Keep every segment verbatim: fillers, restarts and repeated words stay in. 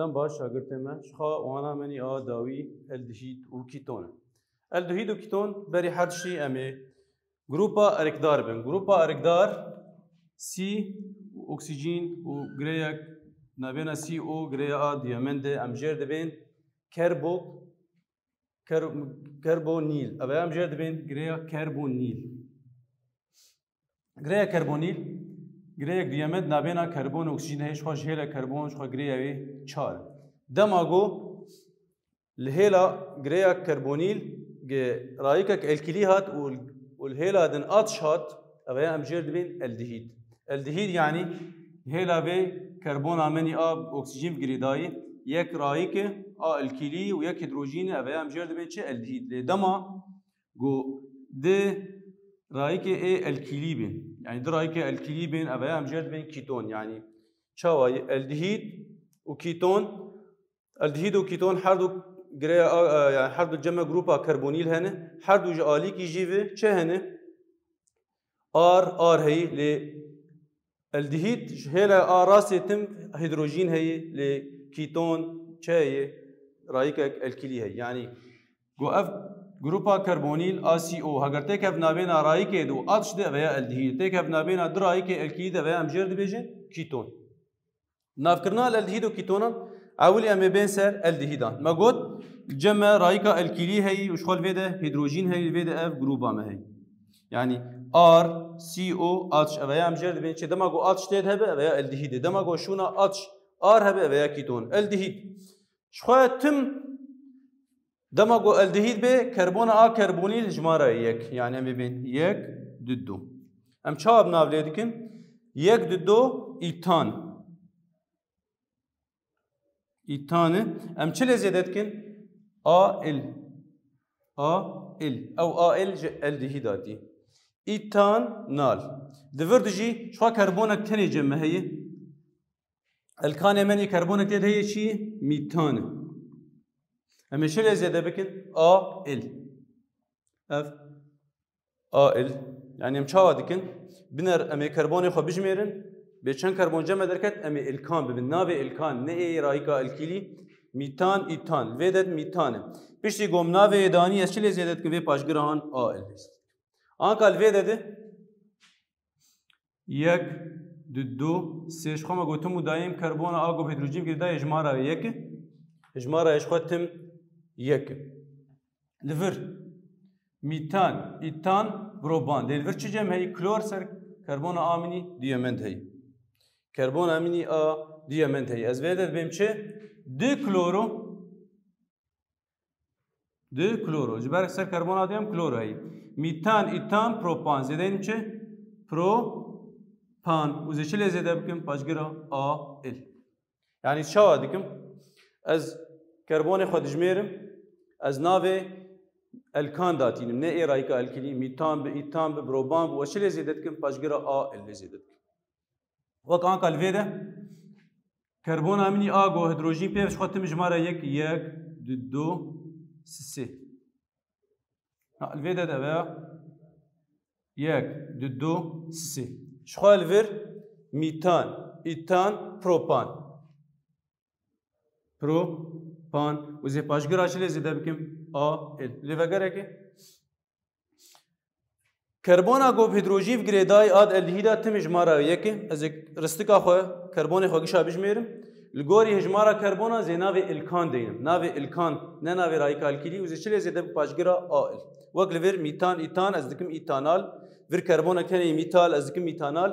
Dem baş şagirtê me, ji xwe wana menî a dawî aldehîd û kîton e. Aldehîd û kîton berî her tiştî em ê grupa erikdar bin. Grupa erikdar C û oksîjîn û girêyek navbêna C O, girêya a diyamendê em jêr dibên kerbo-, ker-, karbonîl. Ev em jêr dibên girêya karbonîl. Girêya karbonîl, girêyek diyamend navbêna karbon û oksîjîn heye, ji xwe ji hêla karbon, ji xwe girêya wê çar. Dema ku li hêla girêya karbonîl gi-, rayikek alkîlî hat û, û li hêla din atiş hat, ev ya em jêr dibên aldehîd. Aldehîd yanî hêla vê karbona menî a oksîjîn girêdayî, yek rayike a alkîlî û yek hîdrojîn e, ev ya em jêr dibên çi? Aldehîd. Lê dema ku di rayikê ê alkîlî bên, yanî di rayikê alkîlî bên, ev ya em jêr dibên kîton. Yanî çawa ye? Aldehîd û kîton, aldehîd û kîton her du girêya a, e, yanî her du ceme grupa karbonîl hene, her du ji alîkî jî ve çi hene? Ar, ar heyî, lê aldehîd ji hêla a rastê tim hîdrojîn heye, lê kîton çi heye? Rayikek alkîlî heye. Yanî ku ev grupa karbonîl a C O heger têkev navbêna rayikê de û atiş de, ev ya aldehîd. Têkev navbêna du rayikê alkîlî de, ev ya em jêr dibêjin kîton. Navkirina aldehîd û kîtonan, ewilî em ê bên ser aldehîdan. Me got, li cem me rayika alkîlî heyî û ji xwe li vê de hîdrojîn heyî, li vê de ev grûba me heyî. Yanî ar, C O, atiş, ev ya em jêr dibên çi? Dema ku atiş tê de hebe, ev ya aldehîd e. Dema ku şûna atiş, ar hebe, ev ya kîton. Aldehîd. Ji xwe tim dema ku aldehîd bê, karbona a karbonî li jimara yek. Yanî em ê bên yek, du, du. Em çawa bi nav lê dikin? Yek, du, du, îtan. Îtan e. Em çi lê zêde dikin? A L. A L. Ew A L ji aldehîd hatî. Îtanal. Di vir de jî ji xwe karbonek tenê cem me heye. Alkanê menî karbonek tê de heye çi? Mîtan e. Em ê çi lê zêde bikin? A L. Ev A L. Yanî em çawa dikin? Biner em ê karbonê xwe bijmêrin. Bê çend karbon cem me derket, em ê ilkan bibin. Navê ilkan, ne ê rayika alkîlî. Mîtan, îtan. Vê de mîtan e. Piştî gom navê yê danî, ez çi lê zêde dikim? Vê paşgirahan A L. Anka li vê de di yek, du, du, sê, ji xwe me gotim û dayêm karbona a ku bi hîdrojîn girêdayî hejmara yek e. Hejmara ji xwe tim yek e. Li vir, mîtan, îtan, propan. Lê li vir çi cem heyî? Klor ser karbona a minî diyamend heyî. Karbona minî a diyamend heyî. Ez vê de dibêm çi? Du kloro. Du kloro. Ji ber ser karbona diyam kloro heyî. Mîtan, îtan, propan. Zêdeynim çi? Propan. Û zê çi lê zêde bikim? Paşgira A L. Yanî çawa dikim? Ez karbonê xwe dijmêrim. Ez navê elkan datînim. Ne ê rayika alkîlî. Mîtan bi, îtan bi, propan bi. Û ez çi lê zêde dikim? Paşgira A L lê zêde dikim. Wek anka li vê de karbona minî a ku hîdrojîn pê ji xwe tim jimara yek, yek, du, du, sê. Ha, li vê de de veya yek, du, du, sê. Ji xwe li vir mîtan, îtan, propan. Propan. Û zê paşgira çi lê zêde bikim? A L. Lê vegereke Karbona ku bi hîdrojîn girêdayî ad aldehîda tim hijmara yek e. Ez ê ristika xwe, karbonê xwe gişa bijmêrim. Li gorî hijmara karbona zê navê ilkan deynim. Navê ilkan, ne navê rayika alkîlî û zê çi lê zêde bi paşgira A L. Wek li vir mîtan, îtan, ez dikim îtanal. Vir karbonek tenê mîtal, ez dikim mîtanal.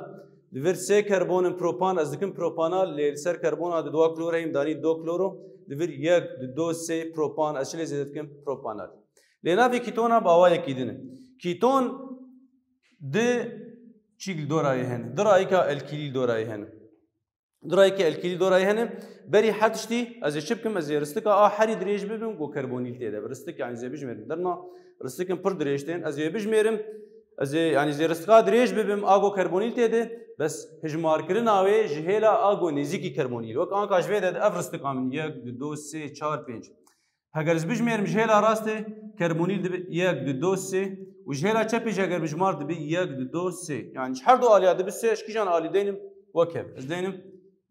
Li vir sê karbonin propan, ez dikim propanal. Lê li ser karbona di dua klor heyim danî do kloro. Li vir yek, di do, sê propan, ez çi lê zêde dikim propanal. Lê navê kîtona bi awayekî din e. Kîton di çîk li dorayê hene. Di rayika alkîlî li dorayê hene. Di rayika alkîlî dorayê hene. Berî her tiştî ez ê çi bikim? Ez ê ristika a herî dirêj bibim ku karbonîl tê de. Ristik, yanî zê bijmêrim. Derma ristikin pir dirêj tên. Ez ê bijmêrim. Ez ê, yanî zê ristika dirêj bibim a ku karbonîl tê de. Bes hijmarkirina wê ji hêla a ku nêzîkî karbonîl. Wek anka ji vê de ev ristika min yek, du, do, sê, çar, pênc. Heger ez bijmêrim ji hêla rastê karbonîl dibe yek, du, do, sê û ji hêla çepê jî heger bijmar dibe yek, du, do, sê. Yanî ji her du aliya dibe sê, ji kîjan alî deynim wek hev. Ez deynim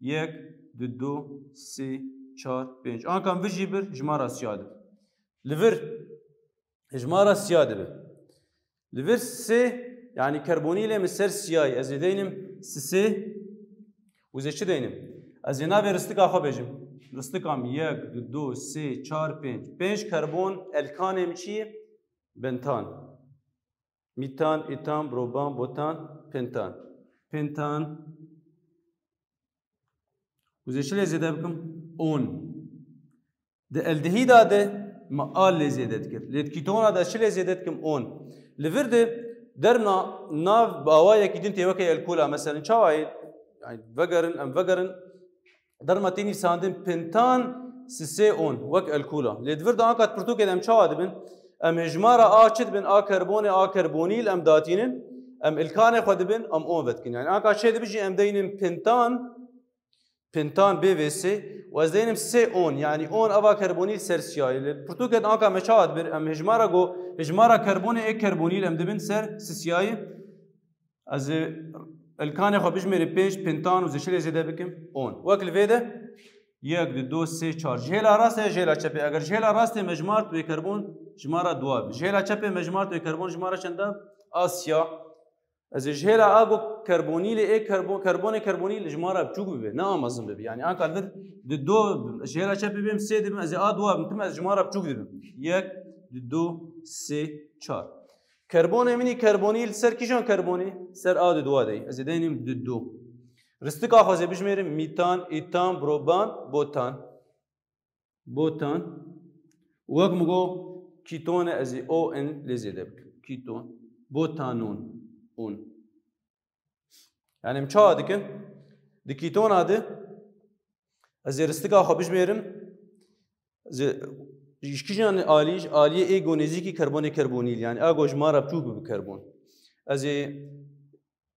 yek, du, do, sê, çar, pênc. Anka em vir jî bir, jimara siya dibe. Li vir jimara siya dibe. Li vir sê, yanî karbonîlê min ser siyayî, ez ê deynim sisê û zê çi deynim? Ez ê navê ristika xwe bêjim. Ristika min yek, du, du, sê, çar, pênc. Pênc karbon elkanê min çi ye? Bentan. Mîtan, îtan, propan, butan, pentan. Pentan. Û zê çi lê zêde bikim? On. Di aldehîda de me al lê zêde dikir. Lê di kîtona de çi lê zêde dikim? On. Li vir de derma nav bi awayekî din tê weke alkola. Mesela çawa ye? Yani vegerin, em vegerin. Derma tê nivîsandin pentan sisê on wek alkola. Lê di vir de anka di pirtûkê de em çawa dibin? Em hejmara a çi dibin? A karbonê, a karbonîl em datînin. Em ilkanê xwe dibin, em on vedikin. Yani anka çê dibi jî em deynin pentan, pentan bê vê sê û ez deynim sê on. Yani on ava karbonîl ser siyayî. Lê di pirtûkê de anka me çawa dibir? Em hejmara go, hejmara karbonê ê karbonîl em dibin ser sisiyayî. Ez ê ilkanê xwe bijmêrim pênc, pentan û zê çi lê zêde bikim? On. Wek li vê de yek, du, du, sê, çar. Ji hêla rastê, ji hêla çepê. Eger ji hêla rastê me jimart wê karbon, jimara dua bi. Ji hêla çepê me jimart wê karbon, jimara çenda? A siya. Ez ê ji hêla a go karbonîlê ê karbon, karbonê karbonîl jimara biçûk bibe. Ne a mezin bibe. Yani anka li vir di do, ji hêla çepê bêm sê dibim, ez ê a dua bim, tim ez jimara biçûk dibim. Yek, du, du, sê, çar. Karbonê min î karbonî li ser kîjan karbonî? Ser a di dua de ye. Ez ê deynim di du. Ristika xwe zê bijmêrim mîtan, îtan, propan, butan. Butan. Wek min got, kîton e, ez ê O N lê zêde bikim. Kîton. Butanon. Un. Yani em çawa dikin? Di kîtona de ez ê ristika xwe bijmêrim. Ez ê ji kîjan alî, ji aliyê ê go nêzîkî karbonê karbonîl, yani a go jimara biçûk bi karbon. Ez ê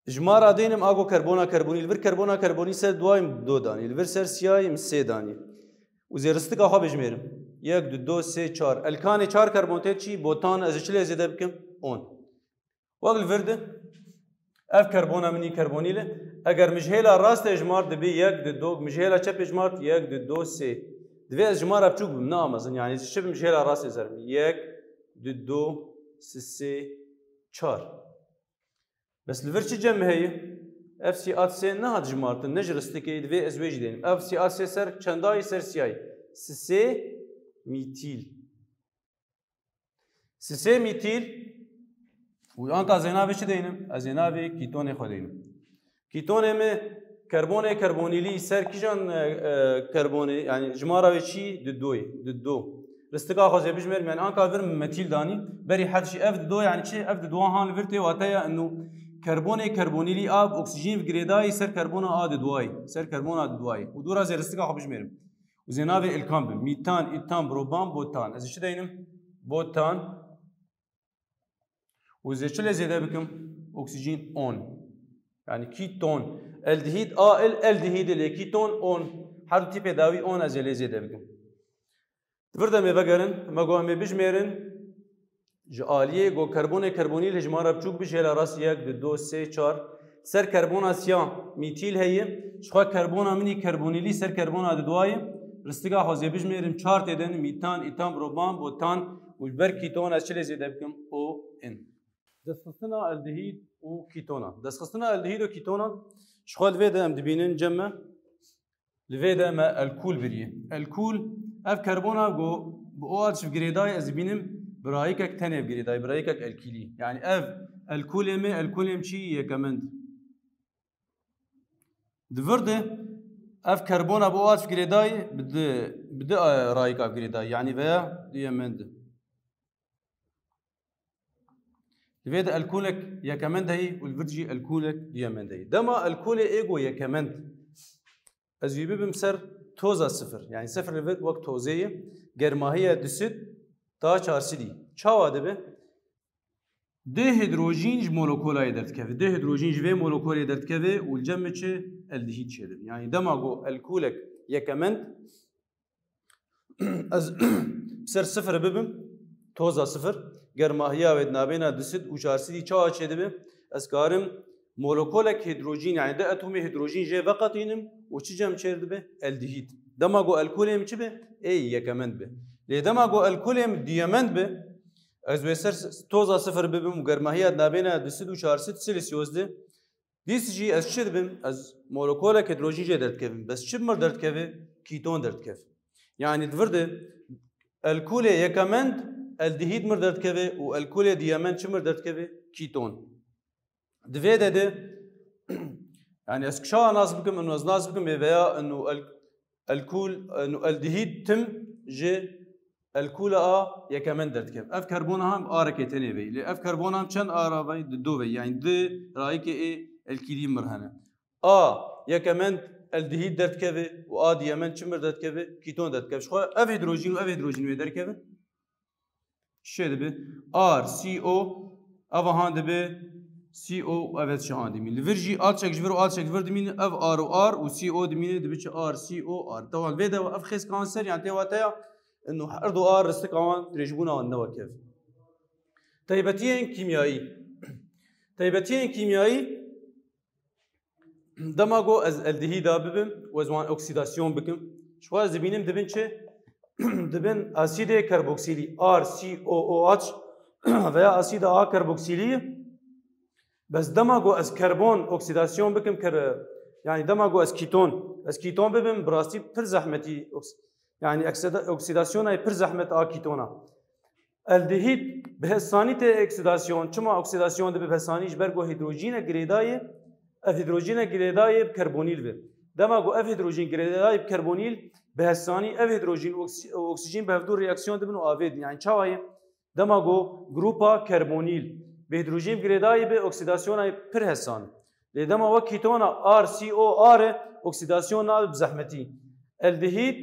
jimara deynim a go karbona karbonîl. Li vir karbona karbonîl ser duayê min do danî. Li vir ser siyayê min sê danî. Û zê ristika xwe bijmêrim. Yek, du, du, sê, çar. Elkanê çar karbon tê çi? Botan, ez ê çi lê zêde bikim? On. Wek li vir de, ev karbona min î karbonîl e. Eger min ji hêla rastê jimart dibe yek, du, du, min ji hêla çepê jimart yek, du, du, sê. Divê ez jimara biçûk bim, ne a mezin. Yani çi bim ji hêla rastê zer bim. Yek, du, du, sê, sê, çar. Bes li vir çi cem heye? Ev sî at sê nehat jimartin, ne ji ristikê, divê ez wê jî deynim. Ev sî at sê ser çendayî, ser siyayî. Sisê mîtîl. Sisê mîtîl û anka zê navê çi deynim? Ez zê navê kîtonê xwe deynim. Kîtonê me karbonê karbonîlî ser kîjan, e, e, karbonê, yani jimara wê çi? Di doyê, di do. Ristika xwe zê bijmêrim, yani anka vir metîl danî, berî hed jî ev di do, yani çi? Ev di doan han li vir tê, wateya eno karbonê karbonîlî a bi oksîjîn girêdayî ser karbona a di doayê, ser karbona di doayê. Û dûra zê ristika xwe bijmêrim. Û zê navê ilkan bim. Mîtan, îtan, propan, botan. Ez ê çi deynim? Botan. Û zê çi lê zêde bikim? Oksîjîn on. Yani kîton. Aldehîd A L, aldehîdê lê kîton on. Her du tîpê dawî on ez ê lê zêde bikim. Di vir de em ê vegerin, me got em ê bijmêrin. Ji aliyê go karbonê karbonîl hejmara biçûk bi ji hêla rast yek, du, du, sê, çar. Ser karbona siya mîtîl heye. Ji xwe karbona min î karbonîlî ser karbona di duayê. Ristika xwe zê bijmêrim çar tê din, mîtan, îtan, propan, botan û ji ber kîton ez çi lê zêde bikim? O N. Destxistina aldehîd û kîtona. Destxistina aldehîd û kîtona ji xwe li vê de em dibînin cem me. Li vê de me alkol biriye. Alkol, ev karbona go bi O H girêdayê ez dibînim bi rayikek tenê girêdayê, bi rayikek alkîlî. Yani ev alkolê me, alkolê me çi yekemend. Di vir de ev karbona bi O H girêdayê bi di, bi di, e, rayika girêdayê, yani veya duyemend. Li vê de alkolek yekemend heyî û li vir jî alkolek duyemend heyî. Dema alkolê ê go yekemend, ez wî bibim ser toza sifir. Yani sifir li vir wek tozê ye. Germahiya du sed ta çar sedî. Çawa dibe? Dê hidrojîn ji molekolayê derdikeve. Dê hidrojîn ji vê molekolê derdikeve û li cem me çi? Aldehîd çêdibe. Yani dema go alkolek yekemend, ez ser sifir bibim, toza sifir, germahiya wê di navbêna du sed û çar sedî çawa çêdibe? Ez karim molekolek hidrojîn, yani du atomê hidrojîn jê veqetînim û çi cem çêdibe? Aldehîd. Dema ku alkolê min çi be? Ê yekemend be. Lê dema ku alkolê min duyemend be, ez wê ser toza sifir bibim û germahiya nabêne du sed û çar sed Celsius de, dîs jî ez çi dibim? Ez molekolek hîdrojîn jê derdikevim. Bes çi bi mir derdikeve? Kîton derdikeve. Yanî di vir de alkolê yekemend aldehîd mir derdikeve û alkolê duyemend çi mir derdikeve? Kîton. Di vê de de, yanî ez kişawa nas bikim, inu ez nas bikim, vê veya inu el-, alkol, inu aldehîd tim ji alkola a yekemend derdikeve. Ev karbona hem arekê tenê vey. Lê ev karbona hem çend ara vey? Di do vey. Yanî di rayikê ê alkîlî mir hene. A yekemend aldehîd derdikeve û a duyemend çi mir derdikeve? Kîton derdikeve. Ji xwe ev hîdrojîn û ev hîdrojîn wê derkevin. Şê dibe R C O, ev han dibe C O, ev et şahan dimîn. Li vir jî alçek ji vir û alçek ji vir dimîn, ev R û R û C O dimîne, dibe çi? R C O R. Tawan vê de ev xêz kanser, yan tê wateya, inu her du R ristika wan dirêjbûna wan ne wek ev. Taybetiyên kîmyayî. Taybetiyên kîmyayî, dema ku ez aldehîda bibim û ez wan oksîdasyon bikim, ji xwe ez dibînim dibin çi? Dibin asîdê karboksîlî, R C O O H, veya asîda a karboksîlî. Bes dema ku ez karbon oksîdasyon bikim, kar-, yanî dema ku ez kîton, ez kîton bibim, bi rastî pir zehmetî oks-, yanî oksida-, oksîdasyona pir zehmet a kîtona. Aldehîd bi hesanî tê oksîdasyon. Çima oksîdasyon dibe bi hesanî? Ji ber ku hîdrojîne girêdayê, ev hîdrojîne girêdayê bi karbonîl ve. Dema ku ev hîdrojîn girêdayê bi karbonîl, bi hesanî ev hîdrojîn û oksî-, û oksîjîn bi hevdû reaksiyon dibin û avêdin. Yanî çawa ye? Dema ku grupa karbonîl bi hîdrojîn girêdayê be, oksîdasyona pir hesan. Lê dema wek kîtona R C O R e, oksîdasyon nabe bi zehmetî. Aldehîd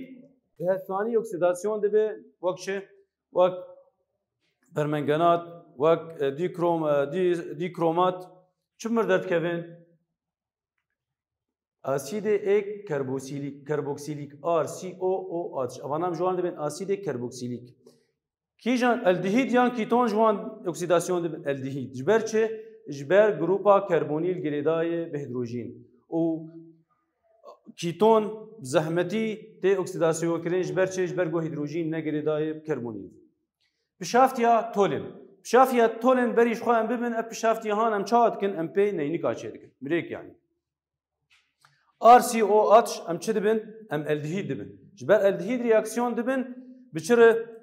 bi hesanî oksîdasyon dibe wek çi? Wek permenganat, wek, e, dîkrom-, e, dî-, dîkromat, çi mir derdikevin? Asîdê êk karboksîlîk, karboksîlîk, R C O O H. Evan em ji wan dibên asîdê karboksîlîk. Kîjan aldehîd yan kîton ji wan oksîdasyon dibin? Aldehîd. Ji ber çi? Ji ber grupa karbonîl girêdayê bi hîdrojîn. Û kîton zehmetî tê oksîdasyon kirin, ji ber çi? Ji ber ku hîdrojîn ne girêdayê bi karbonîl. Pişaftiya tolin. Pişaftiya tolin berî ji xwe em bibin, ev pişaftiya han em çawa dikin? Em pê neynika çêdikin. Mirêk yanî. R C O H em çi dibin? Em aldehîd dibin. Ji ber aldehîd reaksiyon dibin, bi çi re?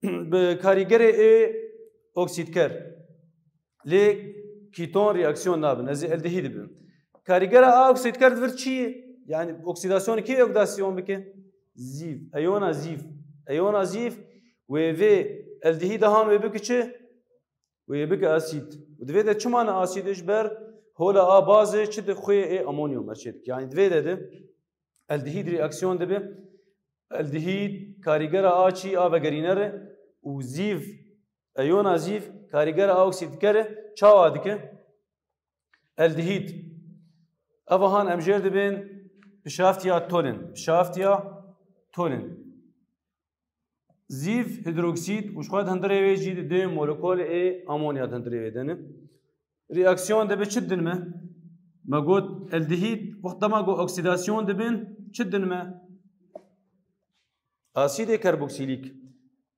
Bi karîgerê ê oksîdker. Lê kîton reaksiyon nabin. Ez ê aldehîd dibim. Karîgera a oksîdker di vir çi ye? Yanî oksîdasyonê kê oksîdasyon bike? Zîv. Eyona zîv. Eyona zîv wê vê aldehîda han wê bike çi? Wê bike asîd. Û divê de çima ne asîd e? Ji ber hola a bazê çi di xwê ê amonyum me çê dike. Yanî divê de de aldehîd reaksiyon dibe. Aldehîd karîgera a çi? A vegerîner e. Û zîv, eyona zîv karîgera a oksîdker e. Çawa dike? Aldehîd. Ev han em jêr dibên pişaftiya tolin. Pişaftiya tolin. Zîv hîdroksîd û ji xwe di hundirê wê jî di dê molekolê ê amonya di hundirê wê de ne. Reaksiyon dibe çi didin me? Me got aldehîd, wext dema ku oksîdasyon dibin, çi didin me? Asîdê karboksîlîk.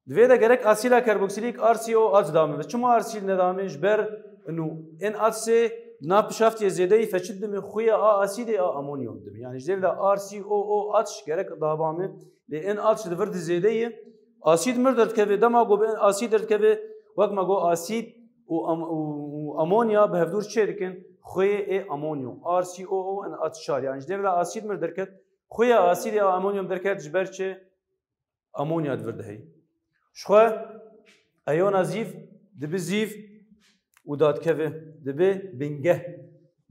Divê de gerek asîla karboksîlîk R C O H dame. Çima R C nedame? Ji ber inu N H sê di nav pişaftiyê zêdeyî feçi dime xuya a asîdê a amonyum dime. Yanî ji dê de R C O O H gerek dabame. Lê N H di vir di zêdeyî asîd mir derdikeve, dema ku bi asîd derdikeve, wek me got asîd û am-, û, û amonya bi hevdûr çê dikin? Xwê ê amonyum. R C O O N H çar. Yanî ji dê de asîd mir derket. Xuya asîdê a amonyum derket ji ber çi? Amonya di vir de heye. Ji xwe eyona zîv dibe zîv û dadikeve, dibe bingeh.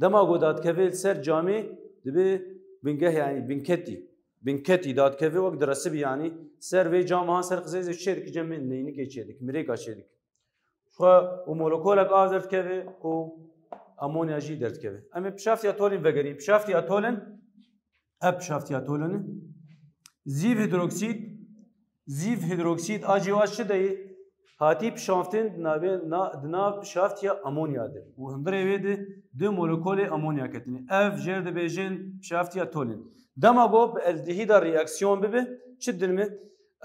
Dema ku dadikeve li ser camê dibe bingeh, yanî binketî. Binketî dadikeve wek diresibî yanî. Ser vê cama han ser qizêzê çê dike, cemê neynikê çê dike, mirêka çê dike. Xwe û molekolek av derdikeve û amonya jî derdikeve. Em ê pişaftiya tolin vegerîn. Pişaftiya tolin, ev pişaftiya tolin e. Zîv hîdroksîd, zîv hîdroksîd a cî wa çi deyê? Hatî pişaftin di navê, na, di nav pişaftiya amonya de. Û hundirê wê de du molekolê amonya ketine. Ev jêr dibêjin pişaftiya tolin. Dema ku bi aldehîda reaksiyon bibe, çi dinme?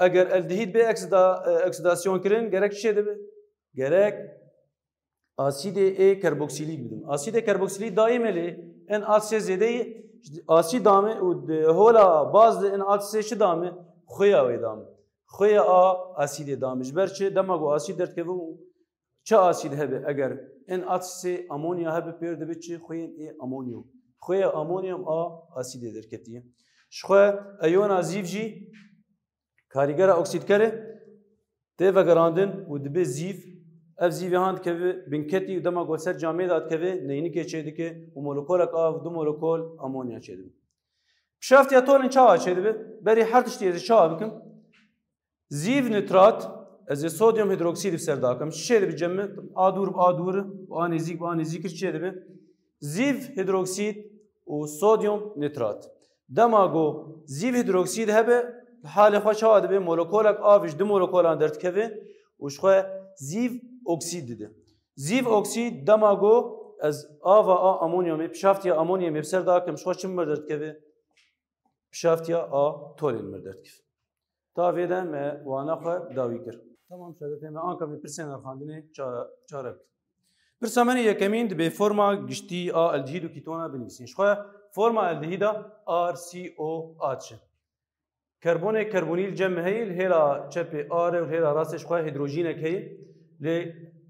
Eger aldehîd bê oksida-, e, oksidasyon kirin, gerek çi çêdibe? Gerek asîdê ê karboksîlîk bidim. Asîdê karboksîlîk daîm e lê, in H C zêde yî, asîd dame û di hola baz de in H C çi dame? Xuya wê dame. Xuya a asîdê dame. Ji ber çi? Dema ku asîd derdikeve û çi asîd hebe, eger in H C amonya hebe, pêr dibe çi? Xuyên ê amonyo. Xuya amonyam a asîdê derketiye. Ji xwe eyona zîv jî karîgera oksîdkerê tê vegerandin û dibe zîv. Ev zîvê han dikeve binketî û dema ku ser camêda dikeve, neynikê çêdike û molekolek av, du molekol amonya çêdibe. Pişaftiya tolin çawa çêdibe? Berî her tiştî ez ê çawa bikim? Zîv nitrat, ez ê sodyum hidroksîd bi ser dakim. Çi çêdibe cem min? A dûr bi a dûr û a nêzîk bi a nêzîk kir çêdibe? Zîv hidroksîd û sodyum nitrat. Dema ku zîv hidroksîd hebe, li halê xwe çawa dibe? Molekolek av ji du molekolan derdikeve û ji xwe zîv oksîd dide. Zîv oksîd dema ku ez ava a amonyamê, pişaftiya amonyamê bi ser dakim, ji xwe çi min derdikeve? Pişaftiya a tolên mir derdikeve. Ta vê de me wana xwe bi dawî kir. Tamam, şagirdê me, anka me pirsên nirxandinê ça-, çare bikin. Pirsa me yê yekemîn, dibê forma giştî a aldehîd û kîtona binivîsîn. Ji xwe forma aldehîda R C O H e. Karbonê karbonîl cem heye, li hêla çepê R e û li hêla rastê ji xwe hîdrojînek heye. Lê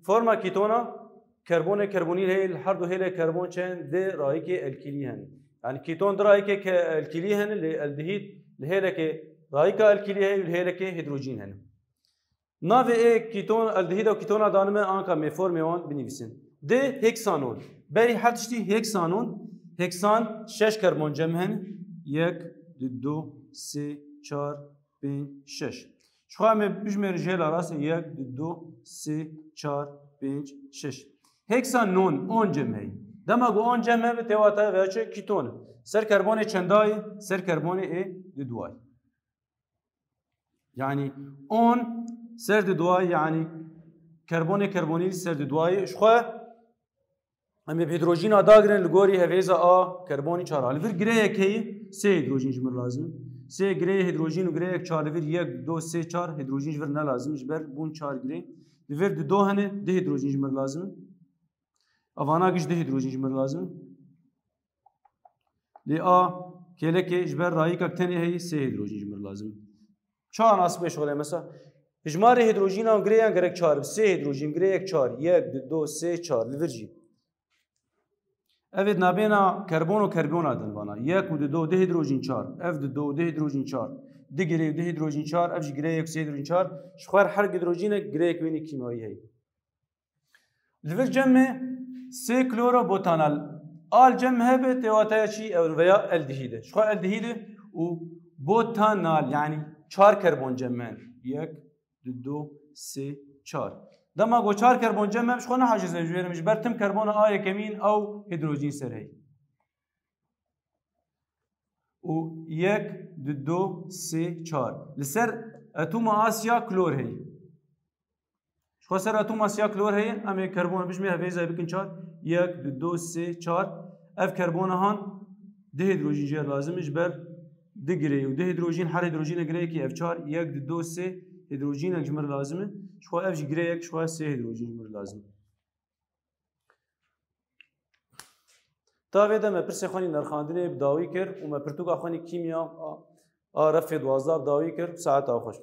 forma kîtona, karbonê karbonîl heye, li her du hêlê karbon çend, di rayîkê alkîlî hene. Yanî kîton di rayîkê ke-, alkîlî hene, lê aldehîd li hêlekê rayîka alkîlî heye û li hêlekê hîdrojîn hene. Navê ê kîton, aldehîda û kîtona danime, anka me formê wan binivîsin. Dê heksanon. Berî her tiştî heksanon. Heksan şeş karbon cem hene. Yek, du, du, sê, çar, pênc, şeş. Ji xwe em ê bijmêrin ji hêla rastê, yek, du, du, sê, çar, pênc, şeş. Heksanon on cem heye. Dema ku on cem hebe, tê wata vê çi? Kîton e. Ser karbonê çendayê? Ser karbonê ê du duayê. Yanî on ser du duayê, yanî karbonê karbonîl ser du duayê. Ji xwe em ê bi hîdrojîna dagirin li gorî hevêza a karbonî çar a. Li vir gireyek heye, sê hîdrojîn ji mir lazim in. Sê gireyê hîdrojîn û gireyek çar, li vir yek, du, sê, çar hîdrojîn ji vir ne lazim in, ji ber bûn çar girê. Li vir du, du hene, du hîdrojîn ji mir lazim in. Evana giş du hîdrojîn ji mir lazim in. Lê a kêlekê ji ber rayîka tenê heye, sê hîdrojîn ji mir lazim in. Çawa nasibê şixulê mesela? Hijmarê hîdrojînan û girêyan gerek çar be. Sê hîdrojîn, girêyek çar, yek, du, du, sê, çar, li vir jî. Ev ê nabêna karbon û karbona din vana. Yek û du, du, du hîdrojîn çar. Ev du, du, du hîdrojîn çar. Du girê û du hîdrojîn çar, ev jî girêyek, sê hîdrojîn çar. Ji xwe her hîdrojînek girêyek wênî kîmyayî heye. Li vir cem me sê klorobutanal. Al cem hebe, tê wataya çi? Ew veya aldehîd e. Ji xwe aldehîd e û butanal, yanî çar karbon cem me hene. Yek, du, du, sê, çar. Dema ku çar karbon cem me, ji xwe nehacizim ji wêrim, ji ber tim karbona a yekemîn ew hîdrojîn ser heye. Û yek, du, du, sê, çar. Li ser atoma a siya klor heye. Ji xwe ser atoma siya klor heye, em ê karbon bijmê hevêzayê bikin çar. Yek, du, du, sê, çar. Ev karbona han du hîdrojîn jê re lazim e, ji ber du girê û du hîdrojîn, her hîdrojînek girêyekî, ev çar, yek, du, du, sê hîdrojînek ji mir lazim e. Ji xwe ev jî girêyek, ji xwe sê hîdrojîn ji mir lazim e. Ta vê de me pirsê xwe nî nirxandinê bi dawî kir û me pirtûka xwe nî kîmya a, a refê duwazdeh bi dawî kir. Saeta xweş.